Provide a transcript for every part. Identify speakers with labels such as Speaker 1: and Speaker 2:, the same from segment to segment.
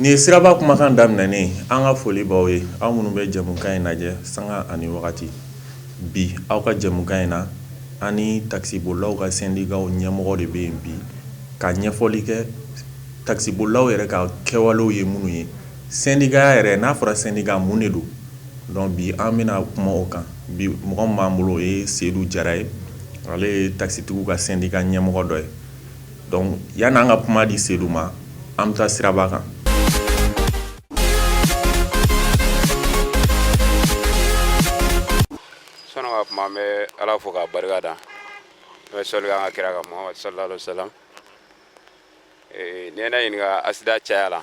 Speaker 1: Nin ye siraba kumakan daminɛnen an ka foli b'aw ye, aw minnu bɛ jɛmukan in lajɛ sanga ani wagati. Bi aw ka jɛmukan in na, an ni takisibolilaw ka sɛndikaw ɲɛmɔgɔ de bɛ yen bi ka ɲɛfɔli kɛ takisibolilaw yɛrɛ ka kɛwalew ye minnu ye. Sɛndikaya yɛrɛ, n'a fɔra sɛndika, mun de don? Donc bi an bɛna kuma o kan. Bi mɔgɔ min b'an bolo, o ye Seyidu Jara ye, ale ye takisitigiw ka sɛndika ɲɛmɔgɔ dɔ ye. Donc yani an ka kuma di Seyidu ma, an bɛ taa siraba kan.
Speaker 2: Sɔnni ka kuma, an bɛ Ala fo k'a barika da, an bɛ sɔli k'an ka kira kan Muhamadu sallallahu alaihi wasallam. N'i ye ne ɲininka accident caya la,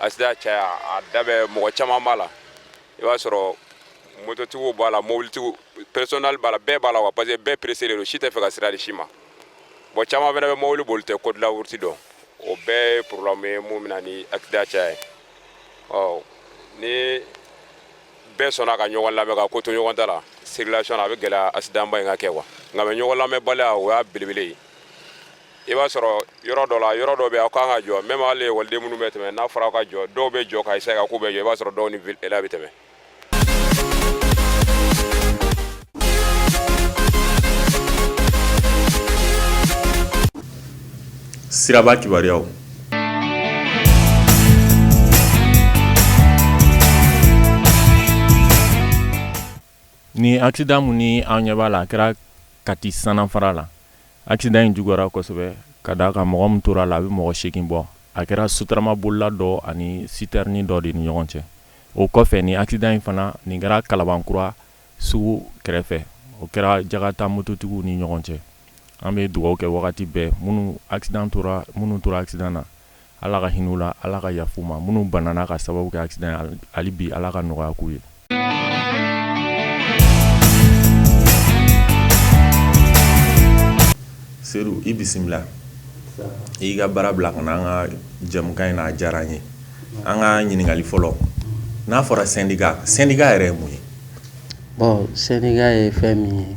Speaker 2: accident caya a da bɛ mɔgɔ caman b'a la. I b'a sɔrɔ mototigiw b'a la, mobilitigiw, personnel b'a la, bɛɛ b'a la quoi, parce que bɛɛ pressé de don, si tɛ fɛ ka sira di si ma. Bon, caman fana bɛ mobili boli tɛ code de la route dɔn, o bɛɛ ye problème ye mun bɛ na ni accident caya ye. Ɔ ni bɛɛ sɔnna ka ɲɔgɔn lamɛn, ka ko to ɲɔgɔn ta la circulation na, a bɛ gɛlɛya accident ba in ka kɛ quoi. Nka mais ɲɔgɔn lamɛnbaliya, o y'a belebele ye. I b'a sɔrɔ yɔrɔ dɔ la, yɔrɔ dɔ bɛ, aw kan ka jɔ, même hali ekɔliden minnu bɛ tɛmɛ, n'a fɔra aw ka jɔ, dɔw bɛ jɔ ka essayer ka k'u bɛ jɔ, i b'a sɔrɔ dɔw ni vélo bɛ tɛmɛ.
Speaker 1: Siraba kibaruyaw. Ni accident mun ni an ɲɛ b'a la, a kɛra Kati Sanafara la. Accident in juguyara kosɛbɛ ka d'a kan mɔgɔ min tora a la, a bɛ mɔgɔ 8 bɔ. A kɛra sotarama bolila dɔ ani citerne dɔ de ni ɲɔgɔn cɛ. O kɔfɛ, ni accident in fana nin kɛra Kalabankura sugu kɛrɛfɛ, o kɛra jagata mototigiw ni ɲɔgɔn cɛ. An bɛ dugawu kɛ wagati bɛɛ minnu accident tora minnu tora accident na, Ala ka hinɛ u la, Ala ka yafa u ma. Minnu banana ka sababu kɛ accident ye, hali bi Ala ka nɔgɔya k'u ye. Sedu, i bisimila. I y'i ka baara bila ka na an ka jɛmukan in na, a diyara an ye. An ka ɲininkali fɔlɔ, n'a fɔra syndicat, syndicat yɛrɛ ye mun ye?
Speaker 3: Bon, syndicat ye fɛn min ye,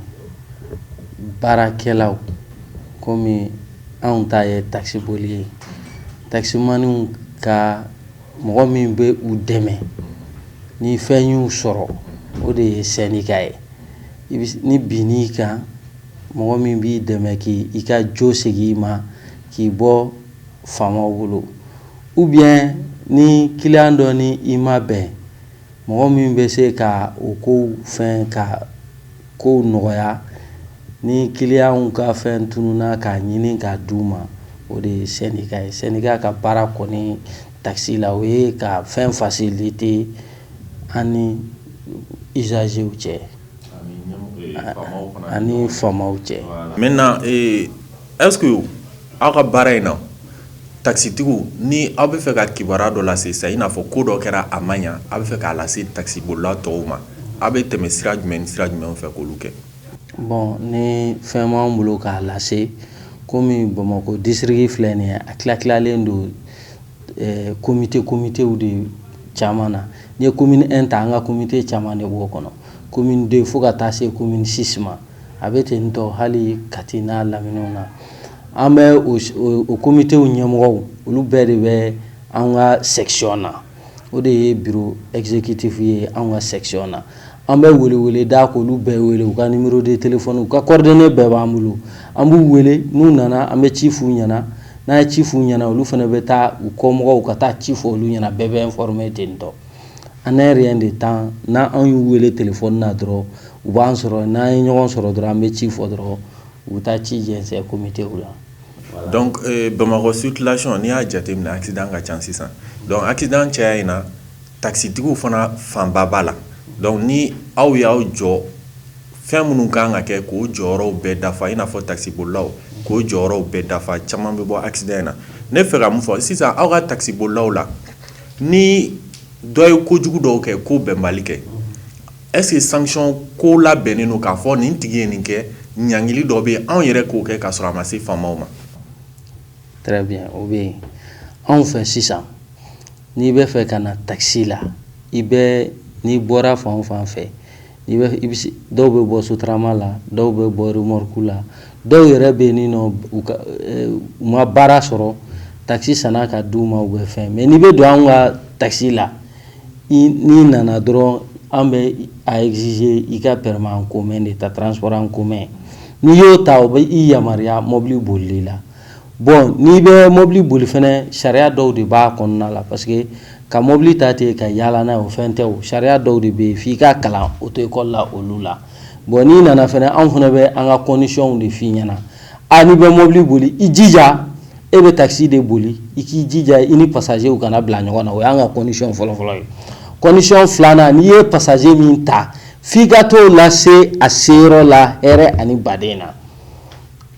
Speaker 3: baarakɛlaw, komi anw ta ye takisiboli ye, takisimaniw ka mɔgɔ min bɛ u dɛmɛ ni fɛn y'u sɔrɔ, o de ye syndicat ye. Ni binn'i kan, mɔgɔ min b'i dɛmɛ k'i ka jo segin i ma, k'i bɔ faamaw bolo, ou bien ni client dɔ ni i ma bɛn, mɔgɔ min bɛ se ka o kow fɛn ka kow nɔgɔya, ni clientw ka fɛn tununna k'a ɲini k'a d'u ma, o de ye syndicat ye. Syndicat ka baara kɔni taxi la, o ye ka fɛn faciliter an ni usagers cɛ ani faamaw cɛ.
Speaker 1: Maintenant, est-ce que aw ka baara in na, takisitigiw, ni aw bɛ fɛ ka kibaruya dɔ lase sisan, i n'a fɔ ko dɔ kɛra a ma ɲa, aw bɛ fɛ k'a lase takisibolila tɔw ma, aw bɛ tɛmɛ sira jumɛn ni sira jumɛn fɛ k'olu kɛ?
Speaker 3: Bon, ni fɛn b'an bolo k'a lase, komi Bamakɔ district filɛ nin ye, a tila tilalen don comité comitéw de caman na. N'i ye commune 1 ta, an ka comité caman de b'o kɔnɔ, commune 2 fo ka taa se commune 6 ma. A bɛ ten tɔ hali Kati n'a laminiw na. An bɛ o comitéw ɲɛmɔgɔw, olu bɛɛ de bɛ an ka section na, o de ye bureau exécutif ye an ka section na. An bɛ welewele da k'olu bɛɛ wele, u ka numéro de téléphone, u ka coordonnées bɛɛ b'an bolo. An b'u wele, n'u nana, an bɛ ci f'u ɲɛna. N'an ye ci f'u ɲɛna, olu fana bɛ taa u kɔmɔgɔw ka taa ci fɔ olu ɲɛna, bɛɛ bɛ informer ten tɔ. En un rien de temps, n'an anw y'u wele téléphone na dɔrɔn, u b'an sɔrɔ. N'an ye ɲɔgɔn sɔrɔ dɔrɔn, an bɛ ci fɔ dɔrɔn, u bɛ taa ci jɛnsɛn comitéw la.
Speaker 1: Donc Bamakɔ circulation, n'i y'a jateminɛ, accident ka ca sisan. Donc accident caya in na, takisitigiw fana fanba b'a la. Donc ni aw y'aw jɔ, fɛn minnu kan ka kɛ k'o jɔyɔrɔw bɛɛ dafa, i n'a fɔ takisibolilaw k'o jɔyɔrɔw bɛɛ dafa, caman bɛ bɔ accident in na. Ne fɛ ka mun fɔ sisan, aw ka takisibolilaw la, ni dɔ ye kojugu dɔw kɛ, ko bɛnbali kɛ, est-ce que sanction ko labɛnnen don k'a fɔ nin tigi ye nin kɛ, ɲangili dɔ bɛ yen, anw yɛrɛ k'o kɛ k'a sɔrɔ a ma se faamaw ma?
Speaker 3: Très bien, o bɛ yen anw fɛ sisan. N'i bɛ fɛ ka na taxi la, i bɛ n'i bɔra fan o fan fɛ, i bɛ i bɛ dɔw bɛ bɔ sotarama la, dɔw bɛ bɔ remorque la, dɔw yɛrɛ bɛ yen nɔ, u ka u ma baara sɔrɔ Takisi sanna ka d'u ma, u bɛ fɛn, mais n'i bɛ don an ka takisi la, n'i nana dɔrɔn, an bɛ a exiger i ka permis en commun de ta, transport en commun. N'i y'o ta, o bɛ i yamaruya mobili bolili la. Bon, n'i bɛ mobili boli fɛnɛ, sariya dɔw de b'a kɔnɔna la, parce que ka mobili ta ten ka yaala n'a ye, o fɛn tɛ. O sariya dɔw de bɛ yen f'i ka kalan auto-école la olu la. Bon, n'i nana fɛnɛ, anw fɛnɛ bɛ an ka conditions de f'i ɲɛna. A n'i bɛ mobili boli, i jija, e bɛ takisi de boli, i k'i jija i ni passagerw kana bila ɲɔgɔn na. O y'an ka condition fɔlɔfɔlɔ ye. Condition filanan, n'i ye passager min ta, f'i ka t'o lase a seyɔrɔ la hɛrɛ ani baden na.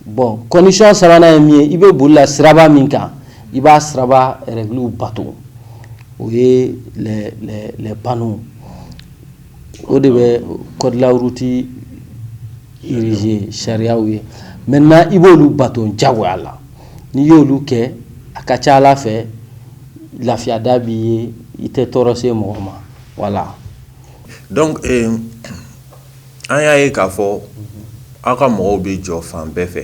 Speaker 3: Bon, condition sabanan ye min ye, i bɛ boli la siraba min kan, i b'a siraba règles bato, o ye les panneaux, o de bɛ code de la route érigé sariyaw ye. Maintenant, i b'olu bato jagoya la. N'i y'olu kɛ, a ka ca Ala fɛ, lafiyada b'i ye, i tɛ tɔɔrɔ se mɔgɔ ma, voilà.
Speaker 1: Donc an y'a ye k'a fɔ aw ka mɔgɔw bɛ jɔ fan bɛɛ fɛ.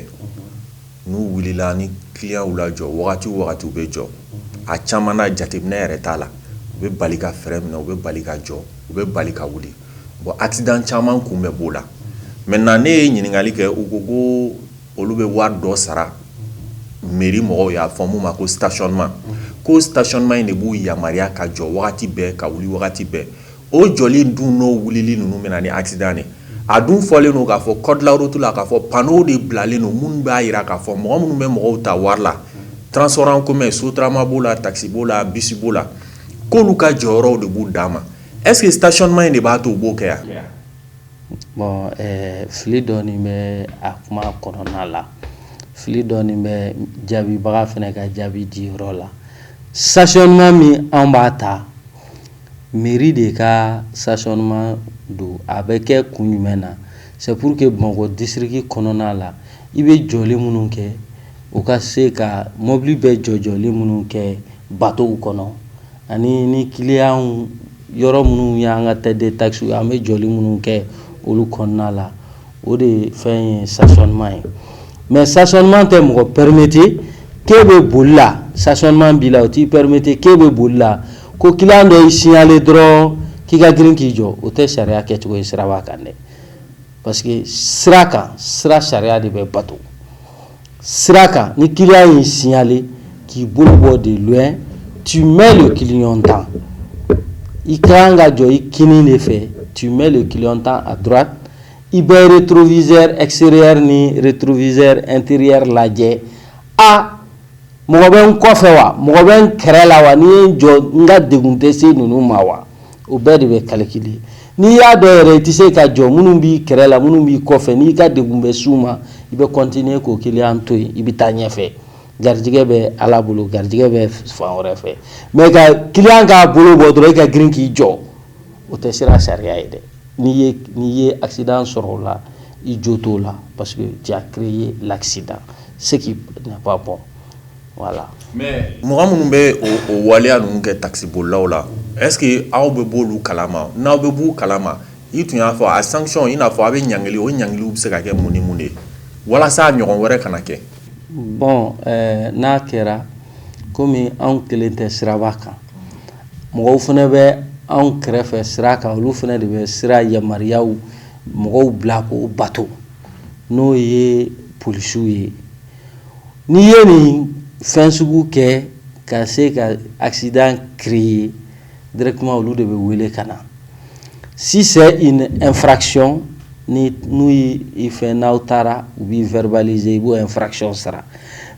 Speaker 1: N'u wulila ni clientw lajɔ, wagati o wagati u bɛ jɔ. A caman na, jateminɛ yɛrɛ t'a la, u bɛ bali ka frein minɛ, u bɛ bali ka jɔ, u bɛ bali ka wuli. Bon, accident caman kun bɛ b'o la. Maintenant, ne ye ɲininkali kɛ, u ko ko olu bɛ wari dɔ sara mairie mɔgɔw y'a fɔ mun ma ko stationnement, ko stationnement in de b'u yamaruya ka jɔ wagati bɛɛ, ka wuli wagati bɛɛ. O jɔli dun n'o wulili ninnu bɛ na ni accident de. A dun fɔlen don k'a fɔ code de la route la, k'a fɔ panneau de bilalen don minnu b'a jira k'a fɔ mɔgɔ minnu bɛ mɔgɔw ta wari la, transport en commun, Sotrama b'o la, taxi b'o la, bus b'o la, k'olu ka jɔyɔrɔw de b'u dan ma. Est ce que stationnement in de b'a to u b'o kɛ yan?
Speaker 3: Bon, fili dɔɔni bɛ a kuma kɔnɔna la, fili dɔɔni bɛ jaabibaga fana ka jaabi diyɔrɔ la. Stationnement min anw b'a ta, mairie de ka stationnement don. A bɛ kɛ kun jumɛn na? C'est pour que Bamakɔ district kɔnɔna la, i bɛ jɔli minnu kɛ, o ka se ka mobili bɛ jɔ jɔli minnu kɛ bateau kɔnɔ, ani ni client yɔrɔ minnu y'an ka tête de taxi ye, an bɛ jɔli minnu kɛ olu kɔnɔna la, o de ye fɛn ye, stationnement ye. Mais stationnement tɛ mɔgɔ permettre k'e bɛ boli la, stationnement b'i la, o t'i permettre k'e bɛ boli la ko client dɔ y'i signaler dɔrɔn k'i ka girin k'i jɔ. O tɛ sariya kɛcogo ye siraba kan dɛ, parce que sira kan, sira sariya de bɛ bato sira kan. Ni client y'i signaler k'i bolo bɔ de loin, tu mets le clignotant. I ka kan ka jɔ i kinin de fɛ, tu mets le clignotant à droite. I bɛ rétroviseur extérieur ni rétroviseur intérieur lajɛ. A mɔgɔ bɛ n kɔfɛ wa, mɔgɔ bɛ n kɛrɛ la wa, ni ye n jɔ, n ka degun tɛ se ninnu ma wa? O bɛɛ de bɛ calculer. N'i y'a dɔn yɛrɛ i tɛ se ka jɔ, minnu b'i kɛrɛ la, minnu b'i kɔfɛ, n'i ka degun bɛ s'u ma, i bɛ continuer k'o client to yen, i bɛ taa ɲɛfɛ. Garijɛgɛ bɛ Ala bolo, garijɛgɛ bɛ fan wɛrɛ fɛ. Mais ka client k'a bolo bɔ dɔrɔn, e ka girin k'i jɔ, o tɛ sira sariya ye dɛ. N'i ye accident sɔrɔ o la, i jo t'o la, parce que tu as créé l'accident, ce qui n'est pas bon, voilà.
Speaker 1: Mais mɔgɔ minnu bɛ o waleya ninnu kɛ takisibolilaw la, est ce que aw bɛ b'olu kalama? N'aw bɛ b'u kalama, i tun y'a fɔ a sanction, i n'a fɔ a bɛ ɲangili, o ɲangiliw bɛ se ka kɛ mun ni mun de ye walasa a ɲɔgɔn wɛrɛ kana kɛ?
Speaker 3: Bon, n'a kɛra komi anw kelen tɛ siraba kan, mɔgɔw fana bɛ anw kɛrɛfɛ sira kan, olu fana de bɛ sira yamaruyaw mɔgɔw bila k'o bato, n'o ye polisiw ye. N'i ye nin fɛn sugu kɛ ka se ka accident créer, directement olu de bɛ wele ka na. Si c'est une infraction, ni n'u y'i fɛn, n'aw taara, u b'i verbaliser, i b'o infraction sara.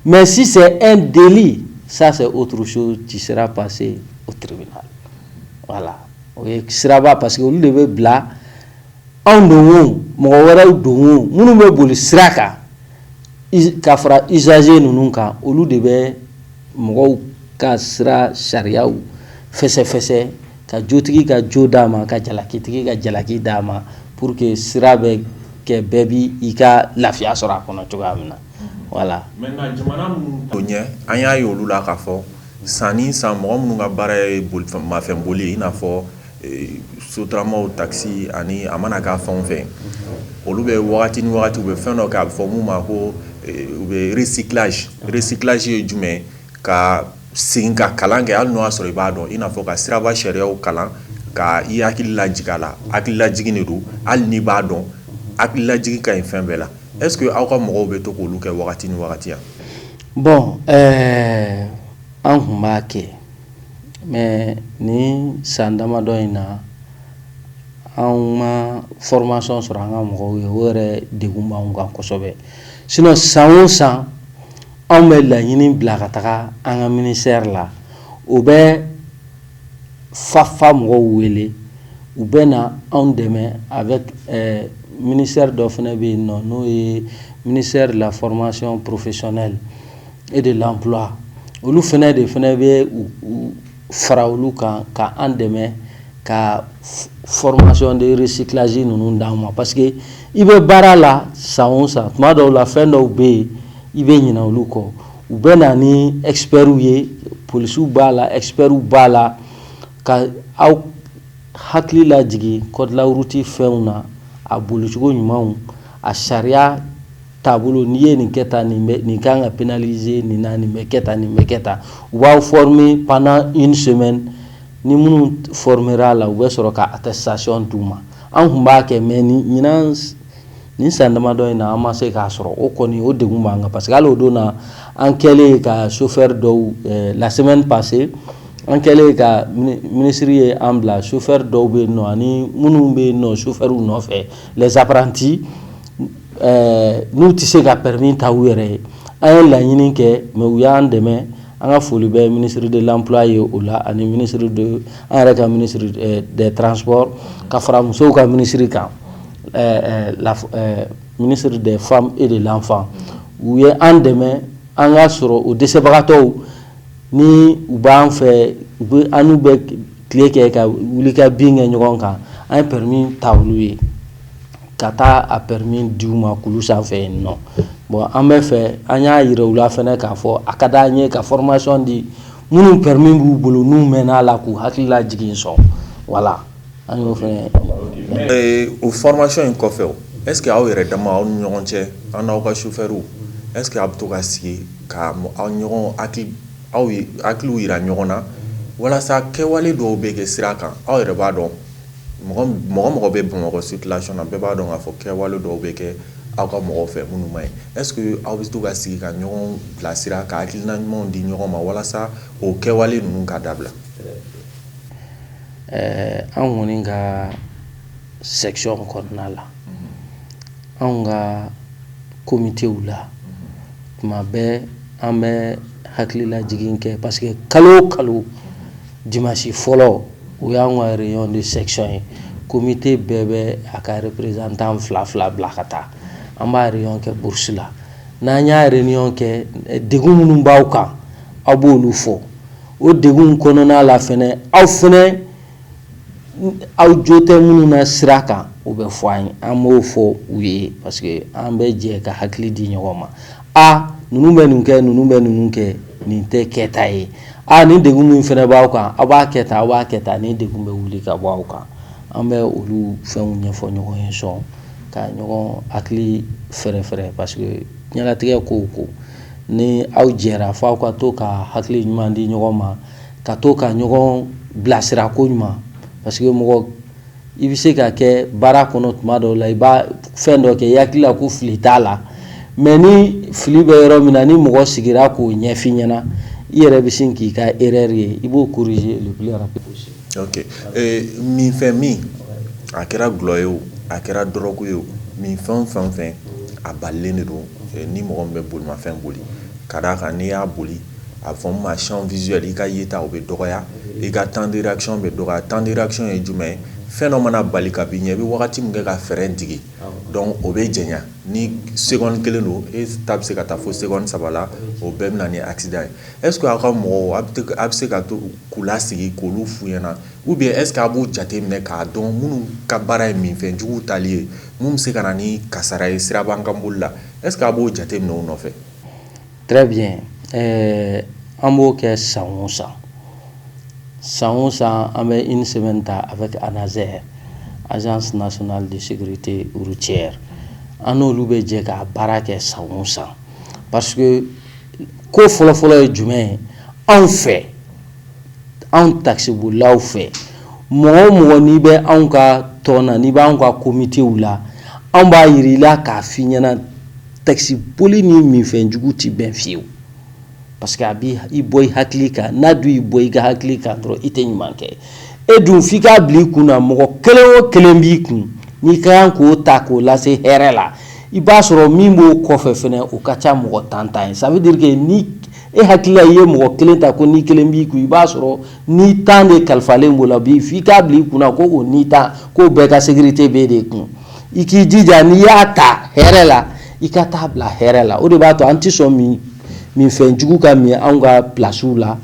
Speaker 3: Mais si c'est un délit, ça c'est autre chose, tu seras passé au tribunal, voilà. O ye siraba, parce que olu de bɛ bila anw don o, mɔgɔ wɛrɛw don o, minnu bɛ boli sira kan ka fara usager ninnu kan, olu de bɛ mɔgɔw ka sira sariyaw fɛsɛfɛsɛ, ka jotigi ka jo d'a ma, ka jalakitigi ka jalaki d'a ma, pour que sira bɛ kɛ bɛɛ bi i ka lafiya sɔrɔ a kɔnɔ cogoya min na, voilà.
Speaker 1: Maintenant, jamana minnu to ɲɛ, an y'a ye olu la k'a fɔ san ni san, mɔgɔ minnu ka baara ye bolimafɛn boli ye, i n'a fɔ sotaramaw, taxi, ani a mana k'a fɛn o fɛn, olu bɛ wagati ni wagati, u bɛ fɛn dɔ kɛ, a bɛ fɔ mun ma ko u bɛ recyclage. Recyclage ye jumɛn ye? Ka segin ka kalan kɛ, hali n'o y'a sɔrɔ i b'a dɔn, i n'a fɔ ka siraba sariyaw kalan, ka i hakili lajigin a la. Hakililajigin de don, hali n'i b'a dɔn, hakililajigin ka ɲi fɛn bɛɛ la. Est ce que aw ka mɔgɔw bɛ to k'olu kɛ wagati ni wagati yan?
Speaker 3: Bon, an tun b'a kɛ, mais nin san damadɔ in na, an ma formation sɔrɔ an ka mɔgɔw ye. O yɛrɛ degun b'anw kan kosɛbɛ. Sinon, san o san, anw bɛ laɲini bila ka taga an ka ministère la. O bɛ FAFA mɔgɔw wele, u bɛ na anw dɛmɛ avec ministère dɔ fana bɛ yen nɔ, n'o ye ministère de la Formation professionnelle et de l'Emploi. Olu fana de fana bɛ u fara olu kan ka an dɛmɛ ka formation de recyclage ninnu d'an ma, parce que i bɛ baara la san o san, tuma dɔw la, fɛn dɔw bɛ yen, i bɛ ɲinɛ olu kɔ. U bɛ na ni experts ye, polisiw b'a la, experts b'a la, ka aw hakili lajigin code de la route fɛnw na, a bolicogo ɲumanw, a sariya taabolo, n'i ye nin kɛ tan, nin bɛ nin kan ka pénaliser nin na, nin bɛ kɛ tan, nin bɛ kɛ tan. U b'aw former pendant une semaine. Ni minnu formera la, u bɛ sɔrɔ ka attestation d'u ma. An tun b'a kɛ, mais ni ɲinan, nin san damadɔ in na, an ma se k'a sɔrɔ. O kɔni, o degun b'an kan, parce que hali o don na, an kɛlen ka chauffeur dɔw, la semaine passée, an kɛlen ka ministre ye an bila, chauffeur dɔw bɛ yen nɔ, ani minnu bɛ yen nɔ chauffeur nɔfɛ, les apprentis, n'u tɛ se ka permis ta u yɛrɛ ye. An ye laɲini kɛ, mais u y'an dɛmɛ. An ka foli bɛ ministre de l'Emploi ye o la, ani ministre de, an yɛrɛ ka ministre des Transports, ka fara musow ka ministre kan, la ministre des Femmes et de l'Enfant. U ye an dɛmɛ an ka sɔrɔ o dɛsɛbagatɔw ni u b'an fɛ, u bɛ an n'u bɛ tile kɛ ka wuli ka bin kɛ ɲɔgɔn kan. An ye permis ta olu ye ka taa a permis di u ma kulu sanfɛ yen nɔ. Bon, an bɛ fɛ, an y'a yira u la fɛnɛ k'a fɔ a ka d'an ye ka formation di minnu permis b'u bolo, n'u mɛnna a la, k'u hakili lajigin sɔn. Voilà, an y'o fɛnɛ.
Speaker 1: O formation in kɔfɛ, o est ce que aw yɛrɛ dama, aw ni ɲɔgɔn cɛ, aw n'aw ka chauffeur, est ce que a bɛ to ka sigi ka aw ɲɔgɔn hakili, aw ye hakiliw yira ɲɔgɔn na, walasa kɛwale dɔw bɛ kɛ sira kan? Aw yɛrɛ b'a dɔn, mɔgɔ mɔgɔ bɛ Bamakɔ circulation na, bɛɛ b'a dɔn k'a fɔ kɛwale dɔw bɛ kɛ aw ka mɔgɔw fɛ minnu ma ɲi. Est ce que aw bɛ to ka sigi ka ɲɔgɔn bilasira, ka hakilina ɲumanw di ɲɔgɔn ma, walasa o kɛwale ninnu ka dabila?
Speaker 3: An kɔni ka section kɔnɔna la, anw ka comitéw la, tuma bɛɛ an bɛ hakililajigin kɛ, parce que kalo o kalo, dimanche fɔlɔ, o y'an ka réunion de section ye. Comité bɛɛ bɛ a ka représentant fila fila bila ka taa. An b'a réunion kɛ brousse la. N'an y'a réunion kɛ, degun minnu b'aw kan, aw b'olu fɔ. O degun kɔnɔna la fɛnɛ, aw fɛnɛ, aw jo tɛ minnu na sira kan, o bɛ fɔ an ye, an b'o fɔ u ye, parce que an bɛ jɛ ka hakili di ɲɔgɔn ma. A ninnu bɛ nin kɛ, ninnu bɛ ninnu kɛ, nin tɛ kɛta ye. A nin degun min fɛnɛ b'aw kan, aw b'a kɛ tan, aw b'a kɛ tan, nin degun bɛ wuli ka bɔ aw kan. An bɛ olu fɛnw ɲɛfɔ ɲɔgɔn ye sɔn ka ɲɔgɔn hakili fɛrɛ fɛrɛ, parce que diɲɛlatigɛ ko o ko, ni aw jɛra, fo aw ka to ka hakili ɲuman di ɲɔgɔn ma, ka to ka ɲɔgɔn bilasira ko ɲuman, parce que mɔgɔ i bɛ se ka kɛ baara kɔnɔ, tuma dɔw la, i b'a fɛn dɔ kɛ, i hakili la ko fili t'a la, mais ni fili bɛ yɔrɔ min na, ni mɔgɔ sigira k'o ɲɛf'i ɲɛna, i yɛrɛ bɛ sin k'i ka erreur ye, i b'o corriger le plus rapide possible.
Speaker 1: Ok, minfɛn min, a kɛra dɔlɔ ye o, a kɛra drogue ye o, minfɛn o fɛn o fɛn, a balilen de don ni mɔgɔ min bɛ bolimafɛn boli, ka d'a kan n'i y'a boli, a bɛ fɔ min ma champ visuel, i ka yeta o bɛ dɔgɔya, i ka temps de réaction bɛ dɔgɔya. Temps de réaction ye jumɛn ye? Fɛn dɔ mana bali ka b'i ɲɛ, i bɛ wagati min kɛ ka frein digi, donc o bɛ janya. Ni seconde kelen don, e ta bɛ se ka taa fo seconde 3 la. O bɛɛ bɛ na ni accident ye. Est ce que aw ka mɔgɔw, a bɛ se ka to k'u lasigi k'olu f'u ɲɛna, ou bien est ce que a b'u jate minɛ k'a dɔn minnu ka baara ye minfɛn jugu tali ye, mun bɛ se ka na ni kasara ye siraban kan boli la? Est ce que a b'o jate minɛ u nɔfɛ?
Speaker 3: Très bien. An b'o kɛ san o san. San o san, an bɛ une semaine ta avec ANASER, Agence nationale de sécurité routière. An n'olu bɛ jɛ k'a baara kɛ san o san, parce que ko fɔlɔfɔlɔ ye jumɛn ye? Anw fɛ, anw takisibolilaw fɛ, mɔgɔ o mɔgɔ n'i bɛ anw ka tɔn na, n'i b'anw ka komitew la, anw b'a yira i la k'a f'i ɲɛna, takisiboli ni minfɛnjugu tɛ bɛn fiyewu, parce que a b'i bɔ i hakili kan. N'a dun y'i bɔ i ka hakili kan dɔrɔn, i tɛ ɲuman kɛ. E dun, f'i k'a bila i kun na, mɔgɔ kelen o kelen b'i kun, n'i ka kan k'o ta k'o lase hɛrɛ la, i b'a sɔrɔ min b'o kɔfɛ fɛnɛ, o ka ca mɔgɔ 10 ta ye. Ça veut dire que ni e hakili la i ye mɔgɔ kelen ta ko ni kelen b'i kun, i b'a sɔrɔ ni 10 de kalifalen b'o la bi. F'i k'a bila i kunna ko o ni 10, k'o bɛɛ ka sécurité b'e de kun. I k'i jija, n'i y'a ta hɛrɛ la, i ka taa bila hɛrɛ la. O de b'a to an tɛ sɔn min minfɛnjugu ka min anw ka pilasiw la.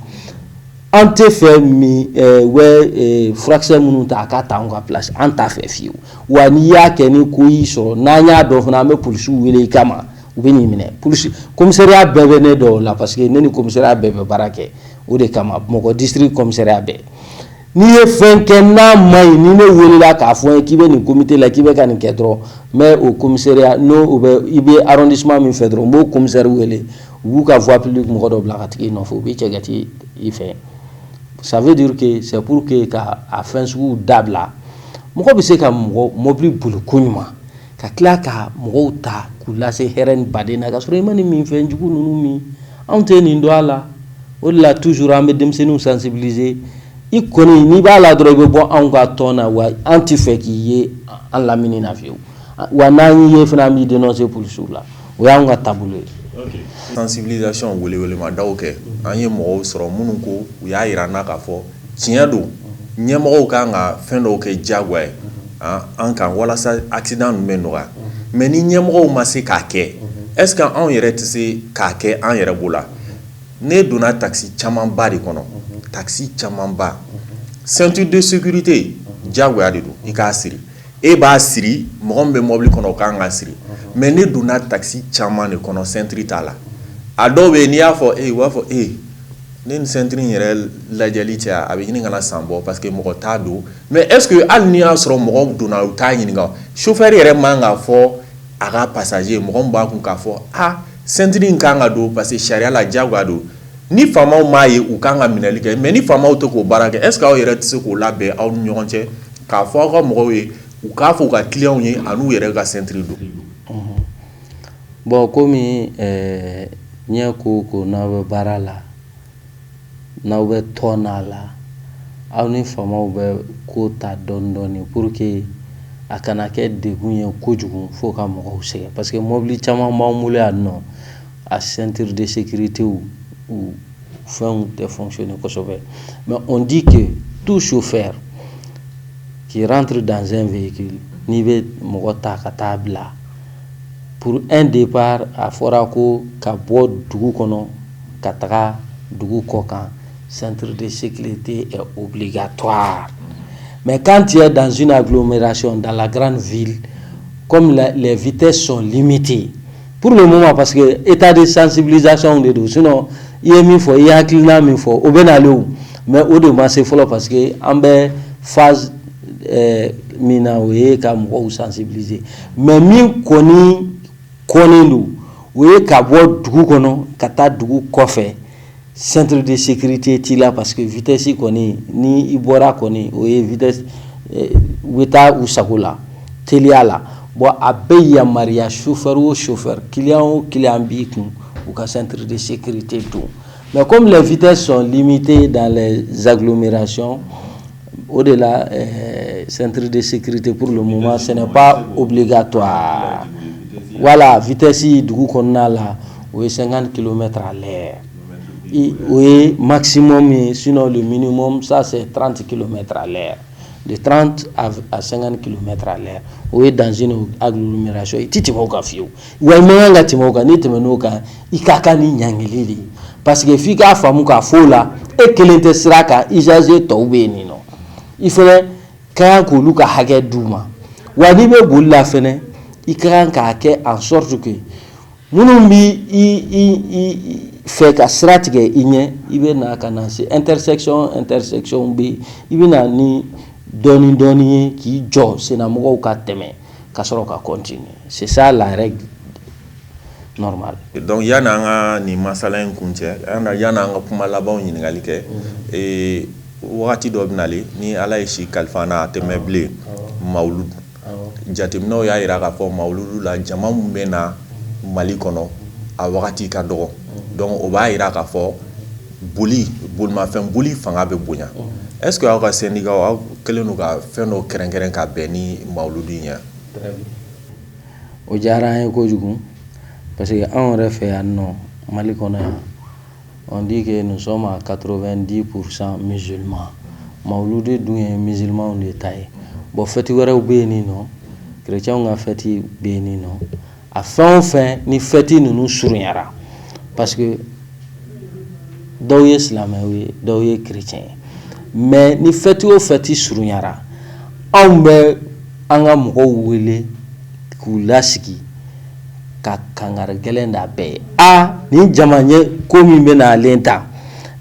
Speaker 3: An tɛ fɛ min wɛ furakisɛ minnu ta, a ka ta anw ka place, an t'a fɛ fiyewu. Wa n'i y'a kɛ, ni ko y'i sɔrɔ, n'an y'a dɔn fana, an bɛ polisiw wele i kama, u bɛ n'i minɛ. Polisi commissariat bɛɛ bɛ ne dɔn o la, parce que ne ni commissariat bɛɛ bɛ baara kɛ. O de kama, Bamakɔ district commissariat bɛɛ, n'i ye fɛn kɛ n'a ma ɲi, ni ne welela k'a fɔ n ye k'i bɛ nin comité la, k'i bɛ ka nin kɛ dɔrɔn, n bɛ o commissariat n'o o bɛ i bɛ arrondissement min fɛ dɔrɔn, n b'o commissaire wele, u b'u ka voie publique mɔgɔ dɔ bila ka tigi nɔfɛ, u b'i cɛ ka t'i i fɛ. Ça veut dire que c'est pour que ka a fɛn suguw dabila. Mɔgɔ bɛ se ka mɔgɔ mobili boli koɲuman, ka tila ka mɔgɔw ta k'u lase hɛrɛ ni baden na, ka sɔrɔ i ma nin minfɛn jugu ninnu min. Anw tɛ nin dɔn a la. O de la, toujours an bɛ denmisɛnninw sensibiliser. I kɔni, n'i b'a la dɔrɔn, i bɛ bɔ anw ka tɔn na. Wa an tɛ fɛ k'i ye an lamini na fiyewu. Wa n'an y'i ye fana, an b'i dénoncer polisiw la. O y'anw ka taabolo ye.
Speaker 1: Sensibilisation, welewelemadaw kɛ, an ye mɔgɔw sɔrɔ minnu ko u y'a yira n na k'a fɔ tiɲɛ don, ɲɛmɔgɔw kan ka fɛn dɔw kɛ diyagoya ye an kan walasa accident ninnu bɛ nɔgɔya. Mais ni ɲɛmɔgɔw ma se k'a kɛ, est ce que anw yɛrɛ tɛ se k'a kɛ an yɛrɛ bolo la? Ne donna taxi camanba de kɔnɔ, taxi camanba, ceinture de sécurité diyagoya de don i k'a siri. E b'a siri, mɔgɔ min bɛ mobili kɔnɔ, o kan k'a siri. Mais ne donna taxi caman de kɔnɔ, ceinture t'a la. A dɔw bɛ yen, n'i y'a fɔ e, u b'a fɔ e ne ni ceinture in yɛrɛ lajɛli cɛ, a bɛ ɲini ka na san bɔ, parce que mɔgɔ t'a don. Mais est ce que hali n'i y'a sɔrɔ mɔgɔw donna, u t'a ɲininka, chauffeur yɛrɛ man k'a fɔ a ka passager, mɔgɔ min b'a kun, k'a fɔ a ceinture in kan ka don, parce que sariya la diyagoya don? Ni faamaw m'a ye, u kan ka minɛli kɛ. Mais ni faamaw tɛ k'o baara kɛ, est ce que aw yɛrɛ tɛ se k'o labɛn aw ni ɲɔgɔn cɛ, k'a fɔ aw ka mɔgɔw ye, u k'a fɔ u ka clients ye an'u yɛrɛ ka ceinture don?
Speaker 3: Bon, komi ɲɛ ko ko n'aw bɛ baara la, n'aw bɛ tɔn n'a la, aw ni faamaw bɛ ko ta dɔɔni dɔɔni pour que a kana kɛ degun ye kojugu fo ka mɔgɔw sɛgɛn, parce que mobili caman b'an bolo yan nɔ, a ceinture de sécurité u fɛnw tɛ fonctionner kosɛbɛ. Mais on dit que tout chauffeur qui rentre dans un véhicule, n'i bɛ mɔgɔ ta ka taa bila pour un départ, a fɔra ko ka bɔ dugu kɔnɔ ka taga dugu kɔ kan, ceinture de sécurité est obligatoire. Mais quand tu es dans une agglomération, dans la grande ville, comme les vitesses sont limitées pour le moment, parce que état de sensibilisation de don, sinon i ye min fɔ, i ye hakilina min fɔ, o bɛ nalen o, mais o de ma se fɔlɔ, parce que an bɛ phase min na, o ye ka mɔgɔw sensibiliser. Mais min kɔni kɔnnen don, o ye ka bɔ dugu kɔnɔ ka taa dugu kɔfɛ, ceinture de sécurité t'i la, parce que vitesse kɔni, ni i bɔra kɔni, o ye vitesse, u bɛ taa u sago la teliya la. Bon, a bɛ yamaruya chauffeur o chauffeur, client o client b'i kun, u ka ceinture de sécurité don. Mais comme les vitesses sont limitées dans les agglomérations, o de la ceinture de sécurité, pour le moment, ce n'est pas obligatoire. Voilà, vitesse dugu kɔnɔna la, o ye 50 km à l'heure, o ye maximum ye. Sinon le minimum, ça c'est 30 km à l'heure, de 30 à 50 km à l'heure. O ye dans une agglomération, i ti tɛmɛ o kan fiyewu. Wa i man kan ka tɛmɛ o kan. N'i tɛmɛn'o kan, i ka kan ni ɲangili de ye, parce que f'i k'a faamu k'a fɔ o la, e kelen tɛ sira kan, usager tɔw bɛ yen nin nɔ, i fɛnɛ ka kan k'olu ka hakɛ d'u ma. Wa n'i bɛ boli la fɛnɛ, i ka kan k'a kɛ en sorte que minnu bi i fɛ ka sira tigɛ i ɲɛ, i bɛ na ka na se intersection bɛ yen, i bɛ na ni dɔɔni dɔɔni ye k'i jɔ, sennamɔgɔw ka tɛmɛ ka sɔrɔ ka continuer. C'est ça la règle. normal.
Speaker 1: Donc yanni an ka nin masala in kuncɛ, yanni an ka kuma labanw ɲininkali kɛ, wagati dɔ bɛ nalen ni Ala ye si kalifa an na, a tɛ mɛn bilen, mawuludu. Jateminɛw y'a jira k'a fɔ mawuludu la, jama min bɛ na Mali kɔnɔ, a wagati ka dɔgɔ. Donc o b'a jira k'a fɔ boli, bolimafɛn boli fanga bɛ bonya. Est ce que aw ka syndicat, aw kɛlen don ka fɛn dɔ kɛrɛnkɛrɛn ka bɛn ni mawuludu in ye?
Speaker 3: O diyara an ye kojugu, parce que anw yɛrɛ fɛ yan nɔ, Mali kɔnɔ yan, on dit que nous sommes à 90% musulmans. Mawuludu dun ye musulmanw de ta ye. Bon, fɛti wɛrɛw bɛ yen nin nɔ, chrétiens ka fɛti bɛ yen nin nɔ. A fɛn o fɛn ni fɛti ninnu surunyara, parce que dɔw ye silamɛw ye, dɔw ye chrétien ye, mais ni fɛti o fɛti surunyara, anw bɛ an ka mɔgɔw wele k'u lasigi ka kangari gɛlɛn da bɛɛ ye. A nin jama ɲɛ ko min bɛ n'alen ta,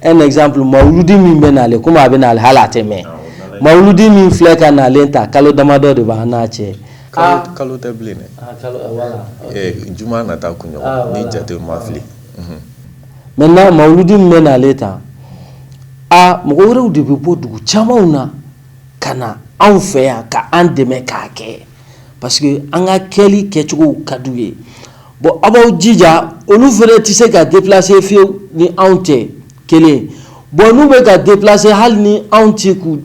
Speaker 3: un exemple, mawuludi min bɛ n'ale, komi a bɛ n'ale, hali a tɛ mɛn, mawuludi min filɛ ka n'alen ta, kalo damadɔ de b'an n'a cɛ.
Speaker 1: Kalo tɛ bilen dɛ, juma nata kunɲɔgɔn, ni jate ma fili.
Speaker 3: Maintenant, mawuludi min bɛ n'ale ta, a mɔgɔ wɛrɛw de bɛ bɔ dugu camanw na ka na anw fɛ yan ka an dɛmɛ k'a kɛ, parce que an ka kɛli kɛcogow ka d'u ye. Bon, aw b'aw jija, olu fana tɛ se ka déplacer fiyewu ni anw tɛ kelen. Bon, n'u bɛ ka déplacer, hali ni anw tɛ k'u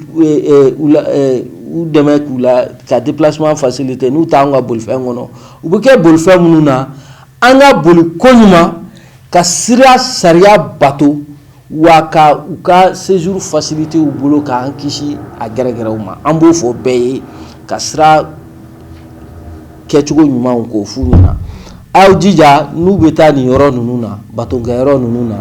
Speaker 3: u dɛmɛ k'u la ka déplacement faciliter, n'u t'anw ka bolifɛn kɔnɔ, u bɛ kɛ bolifɛn minnu na, an ka boli koɲuman, ka sira sariya bato, wa ka u ka séjour faciliter u bolo, k'an kisi a gɛrɛgɛrɛw ma. An b'o fɔ bɛɛ ye, ka sira kɛcogo ɲumanw k'o f'u ɲɛna. Aw jija, n'u bɛ taa nin yɔrɔ ninnu na, batokɛyɔrɔ ninnu na,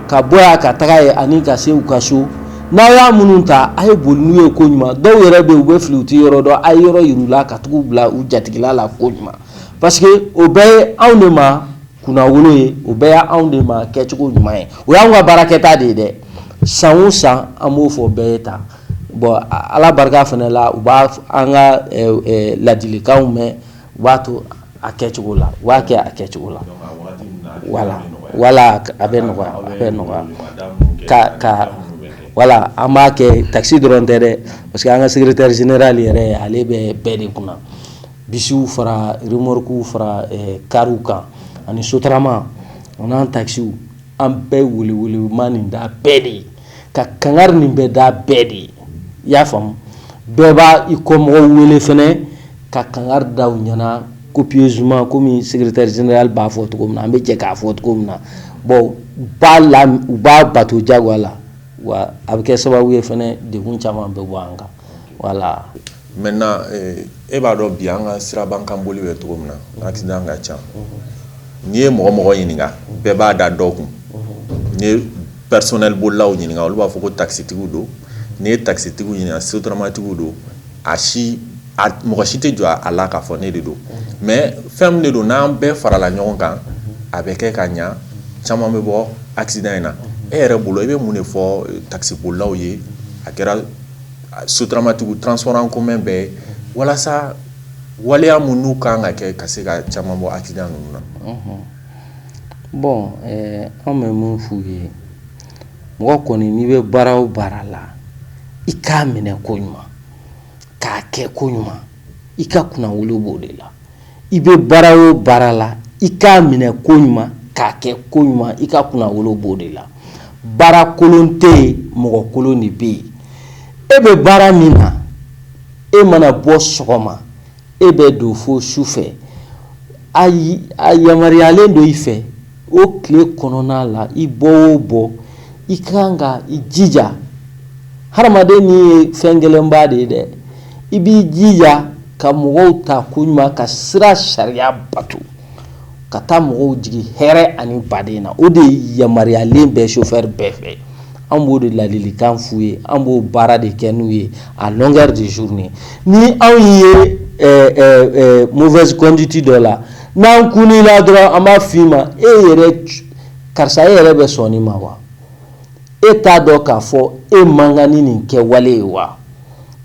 Speaker 3: ka bɔ yan ka taga yen ani ka se u ka so, n'a y'a minnu ta, a ye boli n'u ye ko ɲuman. Dɔw yɛrɛ bɛ yen, u bɛ fili, u tɛ yɔrɔ dɔn, a ye yɔrɔ yir'u la ka tugu bila u jatigila la ko ɲuman, parce que o bɛɛ ye anw de ma kunnawolo ye, o bɛɛ ye anw de ma kɛcogo ɲuman ye, o y'anw ka baarakɛta de ye dɛ. San o san, an b'o fɔ bɛɛ ye tan. Bon, Ala barika fana la, u b'a an ka ladilikanw mɛn, u b'a to a kɛcogo la, u b'a kɛ a kɛcogo la. Voilà, a bɛ nɔgɔya, a bɛ nɔgɔya ka voilà. An b'a kɛ taxi dɔrɔn tɛ dɛ, parce que an ka secrétaire général yɛrɛ, ale bɛ bɛɛ de kunna, bisiw fara remorques fara kariw kan ani sotarama, o n'an taxiw, an bɛɛ welewelema nin da bɛɛ de ye, ka kangari nin bɛɛ da bɛɛ de ye. I y'a faamu, bɛɛ b'a i kɔmɔgɔw wele fɛnɛ ka kangari da u ɲɛna copieusement, komi secrétaire général b'a fɔ cogo min na, an bɛ jɛ k'a fɔ cogo min na. Bon, u b'a la, u b'a bato jagoya la, wa a bɛ kɛ sababu ye fɛnɛ, degun caman bɛ bɔ an kan, voilà.
Speaker 1: Maintenant, e b'a dɔn bi, an ka siraban kan boli bɛ cogo min na, accident ka ca. N'i ye mɔgɔ mɔgɔ ɲininka, bɛɛ b'a da dɔ kun. N'i ye personnel bolilaw ɲininka, olu b'a fɔ ko taxitigiw don. N'i ye taxitigiw ɲininka, sotaramatigiw don. A si a mɔgɔ si tɛ jɔ a la k'a fɔ ne de don. Mais fɛn min de don, n'an bɛɛ farala ɲɔgɔn kan, a bɛ kɛ ka ɲa, caman bɛ bɔ accident in na. E yɛrɛ bolo, i bɛ mun de fɔ taxi bolilaw ye, a kɛra sotaramatigiw, transport en commun bɛɛ, walasa waleya mun n'u kan ka kɛ ka se ka caman bɔ accident ninnu na?
Speaker 3: Bon, an bɛ mun f'u ye? Mɔgɔ kɔni, n'i bɛ baara o baara la, i k'a minɛ ko ɲuman, k'a kɛ ko ɲuman, i ka kunnawolo b'o de la. I bɛ baara o baara la, i k'a minɛ ko ɲuman, k'a kɛ ko ɲuman, i ka kunnawolo b'o de la. Baara kolon tɛ yen, mɔgɔ kolon de bɛ yen. E bɛ baara min na, e mana bɔ sɔgɔma, e bɛ don fo su fɛ, a yamaruyalen don i fɛ o tile kɔnɔna la, i bɔ o bɔ, i ka kan ka i jija. Hadamaden ni ye fɛn gɛlɛnba de ye dɛ. I b'i jija ka mɔgɔw ta ko ɲuman, ka sira sariya bato, ka taa mɔgɔw jigin hɛrɛ ani baden na. O de yamaruyalen bɛ chauffeur bɛɛ fɛ. An b'o de ladilikan f'u ye, an b'o baara de kɛ n'u ye à longueur de journée. Ni anw ye mauvaise conduite dɔ la, n'an kunn'i la dɔrɔn, an b'a f'i ma: e yɛrɛ, karisa, e yɛrɛ bɛ sɔn nin ma wa? E t'a dɔn k'a fɔ e man kan ni nin kɛwale ye wa?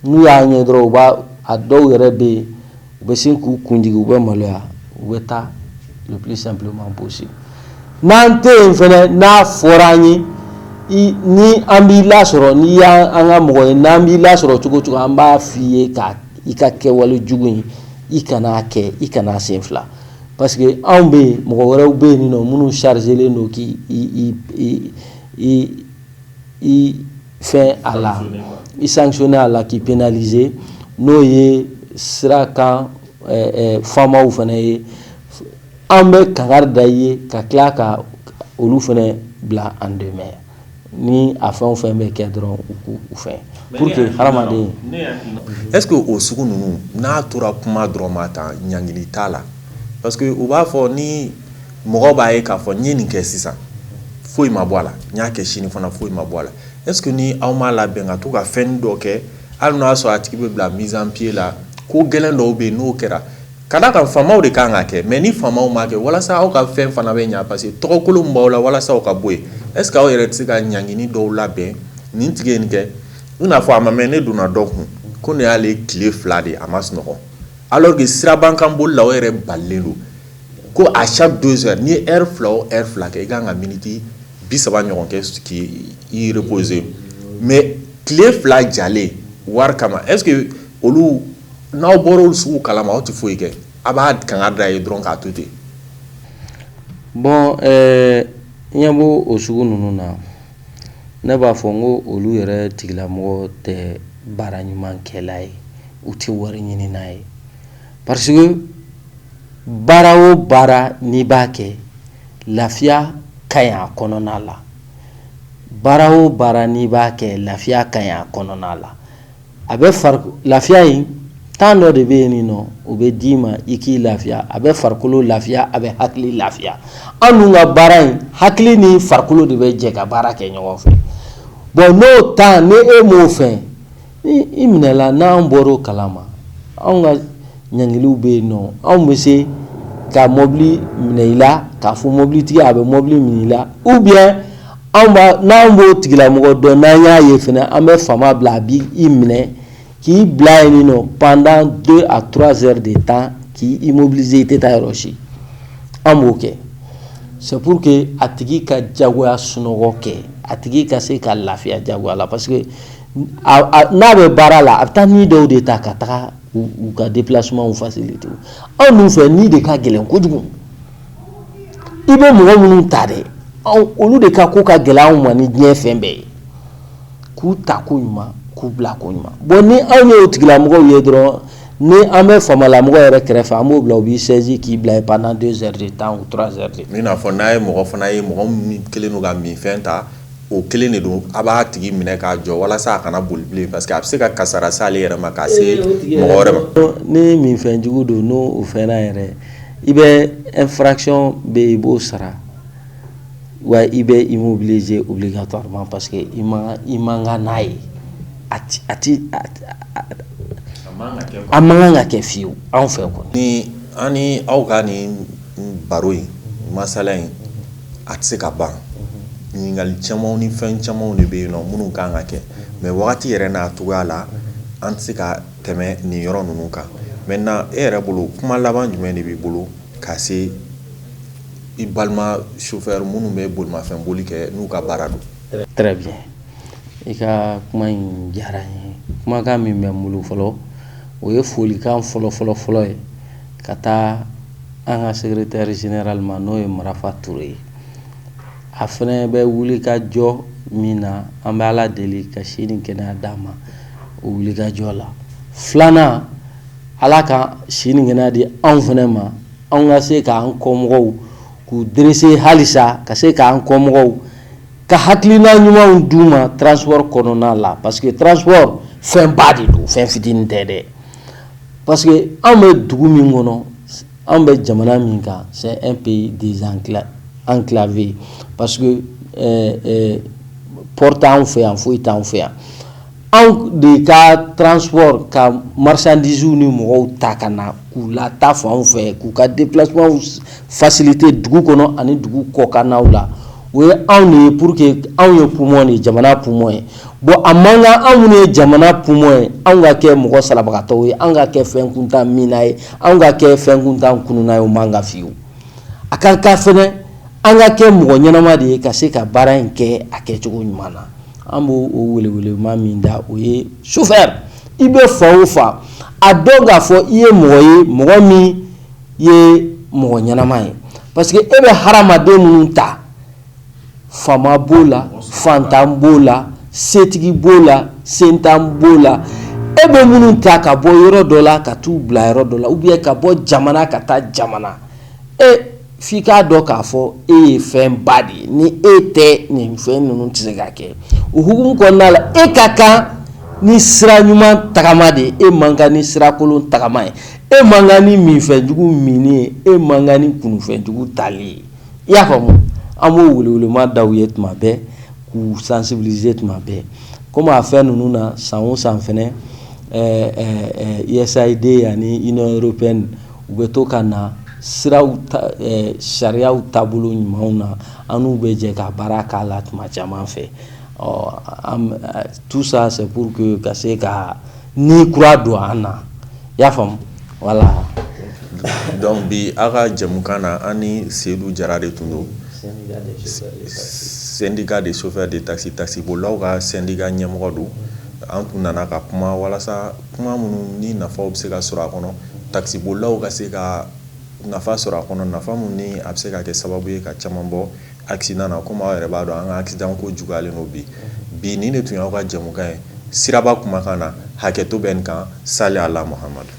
Speaker 3: N'u y'a ɲɛ dɔrɔn, u b'a a dɔw yɛrɛ bɛ yen, u bɛ sin k'u kun jigin, u bɛ maloya, u bɛ taa. le plus simplement possible. N'an tɛ yen fɛnɛ, n'a fɔra an ye ni an b'i lasɔrɔ, n'i y'an ka mɔgɔ ye, n'an b'i lasɔrɔ cogo o cogo, an b'a f'i ye ka i ka kɛwale jugu in, i kan'a kɛ, i kana sen fila, parce que anw bɛ yen, mɔgɔ wɛrɛw bɛ yen nɔ minnu chargelen don k'i i i i i fɛn a la, i sanctionner a la, k'i pénaliser. N'o ye sira kan faamaw fana ye, an bɛ kangari da i ye ka tila ka olu fana bila en demeure. Ni a fɛn o fɛn bɛ kɛ dɔrɔn, u k'u fɛn pour que hadamaden.
Speaker 1: Est ce que o sugu ninnu, n'a tora kuma dɔrɔn ma tan, ɲangili t'a la? Parce que u b'a fɔ ni mɔgɔ b'a ye k'a fɔ n ye nin kɛ sisan, foyi ma bɔ a la, n y'a kɛ sini fana, foyi ma bɔ a la. Est ce que ni aw m'a labɛn ka to ka fɛn dɔ kɛ, hali n'o y'a sɔrɔ a tigi bɛ bila mise en pied la, ko gɛlɛn dɔw bɛ yen, n'o kɛra, ka d'a kan faamaw de kan ka kɛ, mais ni faamaw m'a kɛ, walasa aw ka fɛn fana bɛ ɲa, parce que tɔgɔkolon min b'aw la, walasa aw ka bɔ yen, est ce que aw yɛrɛ tɛ se ka ɲangini dɔw labɛn? Nin tigi ye nin kɛ, i n'a fɔ a ma mɛn, ne donna dɔ kun ko nin y'ale tile 2 de, a ma sunɔgɔ, alors que siraban kan boli la, o yɛrɛ balilen don ko à chaque 2 heures, n'i ye heure 2 o heure 2 kɛ, i kan ka miniti 30 ɲɔgɔn kɛ k'i reposer. Mais tile 2 jalen wari kama, est ce que olu, n'aw bɔra olu sugu kalama, aw tɛ foyi kɛ, a b'a kanga da ye dɔrɔn k'a to ten?
Speaker 3: Bon, ɲɛ b'o o sugu ninnu na, ne b'a fɔ n ko olu yɛrɛ tigilamɔgɔ tɛ baara ɲuman kɛla ye, u tɛ wari ɲinina ye, parce que baara o baara n'i b'a kɛ, lafiya ka ɲi a kɔnɔna la. Baara o baara n'i b'a kɛ, lafiya ka ɲi a kɔnɔna la. A bɛ fari lafiya in temps dɔ de bɛ yen nɔ, o bɛ d'i ma i k'i lafiya. A bɛ farikolo lafiya, a bɛ hakili lafiya. An dun ka baara in, hakili ni farikolo de bɛ jɛ ka baara kɛ ɲɔgɔn fɛ. Bon, n'o temps ni e m'o fɛ, ni i minɛla, n'an bɔr'o kalama, anw ka ɲangiliw bɛ yen nɔ. Anw bɛ se ka mɔbili minɛ i la, k'a fɔ mɔbilitigi a bɛ mɔbili minɛ i la, ou bien anw b'a, n'an b'o tigilamɔgɔ dɔn, n'an y'a ye fɛnɛ, an bɛ faama bila, a b'i minɛ k'i bila yen nɔ pendant 2 à 3 heures de temps, k'i immobiliser, i tɛ taa yɔrɔ si. An b'o kɛ, c'est pour que a tigi ka jagoya sunɔgɔ kɛ, a tigi ka se ka lafiya jagoya la, parce que n'a bɛ baara la, a bɛ taa ni dɔw de ta ka taga u ka déplacement faciliter. Anw dun fɛ, ni de ka gɛlɛn kojugu. I bɛ mɔgɔ minnu ta dɛ, olu de ka ko ka gɛlɛn anw ma ni diɲɛ fɛn bɛɛ ye, k'u ta ko ɲuman, k'u bila ko ɲuman. Bon, ni anw y'o tigilamɔgɔw ye dɔrɔn, ni an bɛ faamalamɔgɔ yɛrɛ kɛrɛfɛ, an b'o bila, u b'i saisi k'i bila yen pendant 2 heures de temps ou 3 heures de temps.
Speaker 1: I n'a fɔ n'a ye mɔgɔ fana ye, mɔgɔ min kɛlen don ka minfɛn ta, o kelen de don, a b'a tigi minɛ k'a jɔ walasa a kana boli bilen, parce que a bɛ se ka kasara s'ale yɛrɛ ma ka se mɔgɔ wɛrɛ ma.
Speaker 3: Ni minfɛn jugu don, n'o fɛnna yɛrɛ, i bɛ infraction bɛ yen, i b'o sara wa i bɛ immobiliser obligatoirement, parce que i man kan n'a ye, a ti a man kan ka kɛ fiyewu anw fɛ kɔni.
Speaker 1: Ni an ni aw ka nin baro in, masala in, a tɛ se ka ban. Ɲininkali camanw ni fɛn camanw de bɛ yen nɔ minnu kan ka kɛ, mais wagati yɛrɛ n'a cogoya la, an tɛ se ka tɛmɛ nin yɔrɔ ninnu kan. Maintenant, e yɛrɛ bolo, kuma laban jumɛn de b'i bolo ka se i balima chauffeur minnu bɛ bolimafɛn boli kɛ, n'u ka baara don?
Speaker 3: Très bien, i ka kuma in diyara n ye. Kumakan min bɛ n bolo fɔlɔ, o ye folikan fɔlɔ fɔlɔ fɔlɔ ye ka taa an ka secrétaire général ma, n'o ye Marafa Ture ye. A fɛnɛ bɛ wuli ka jɔ min na, an bɛ Ala deli ka si ni kɛnɛya d'a ma o wuli ka jɔ la. Filanan, Ala ka si ni kɛnɛya di anw fɛnɛ ma, anw ka se k'an kɔmɔgɔw k'u dresser halisa, ka se k'an kɔmɔgɔw ka hakilina ɲumanw d'u ma transport kɔnɔna la, parce que transport fɛnba de don, fɛn fitinin tɛ dɛ. Parce que anw bɛ dugu min kɔnɔ, anw bɛ jamana min kan, c'est un pays désenclavé, parce que port t'anw fɛ yan, foyi t'anw fɛ yan. Anw de ka transport ka marchandises ni mɔgɔw ta ka na k'u lataa fanw fɛ, k'u ka déplacement faciliter dugu kɔnɔ ani dugu kɔkannaw la, o ye anw de ye. Pour que anw ye poumon de ye, jamana poumon ye. Bon, a man kan anw minnu ye jamana poumon ye, anw ka kɛ mɔgɔ salabagatɔw ye, anw ka kɛ fɛn kuntan minna ye, anw ka kɛ fɛn kuntan kununa ye. O man kan fiyewu. A ka kan fɛnɛ an ka kɛ mɔgɔ ɲɛnama de ye ka se ka baara in kɛ a kɛcogo ɲuman na. An b'o o welewelema min da, o ye chauffeur, i bɛ fan o fan, a dɔn k'a fɔ i ye mɔgɔ ye, mɔgɔ min ye mɔgɔ ɲɛnama ye, parce que e bɛ hadamaden minnu ta, faama b'o la, fantan b'o la, setigi b'o la, sentan b'o la, e bɛ minnu ta ka bɔ yɔrɔ dɔ la ka t'u bila yɔrɔ dɔ la, ou bien ka bɔ jamana ka taa jamana, e f'i k'a dɔn k'a fɔ e ye fɛnba de ye. Ni e tɛ, nin fɛn ninnu tɛ se ka kɛ. O hukumu kɔnɔna la, e ka kan ni sira ɲuman tagama de ye, e man kan ni sira kolon tagama ye, e man kan ni minfɛnjugu minni ye, e man kan ni kunfɛnjugu tali ye. I y'a faamu? An b'o welewelema da u ye tuma bɛɛ, k'u sensibiliser tuma bɛɛ. Komi a fɛn ninnu na, san o san fɛnɛ, USAID ani Union européenne, u bɛ to ka na siraw, sariyaw taabolo ɲumanw na, an n'u bɛ jɛ ka baara k'a la tuma caman fɛ. Ɔ, tout ça, c'est pour que ka se ka ni kura don an na. I y'a faamu? Voilà.
Speaker 1: Donc bi, aw ka jɛmukan na, an ni Seydou Jara de tun don, syndicat des chauffeurs de taxi, taxibolilaw ka syndicat ɲɛmɔgɔ don. An tun nana ka kuma walasa kuma minnu ni nafaw bɛ se ka sɔrɔ a kɔnɔ, taxibolilaw ka se ka nafa sɔrɔ a kɔnɔ, nafa min ni a bɛ se ka kɛ sababu ye ka caman bɔ accident na. Komi aw yɛrɛ b'a dɔn, an ka accident ko juguyalen don bi bi. Nin de tun y'aw ka jɛmukan ye Siraba Kumakan na. Hakɛto bɛ nin kan. Sali ala Muhamadu.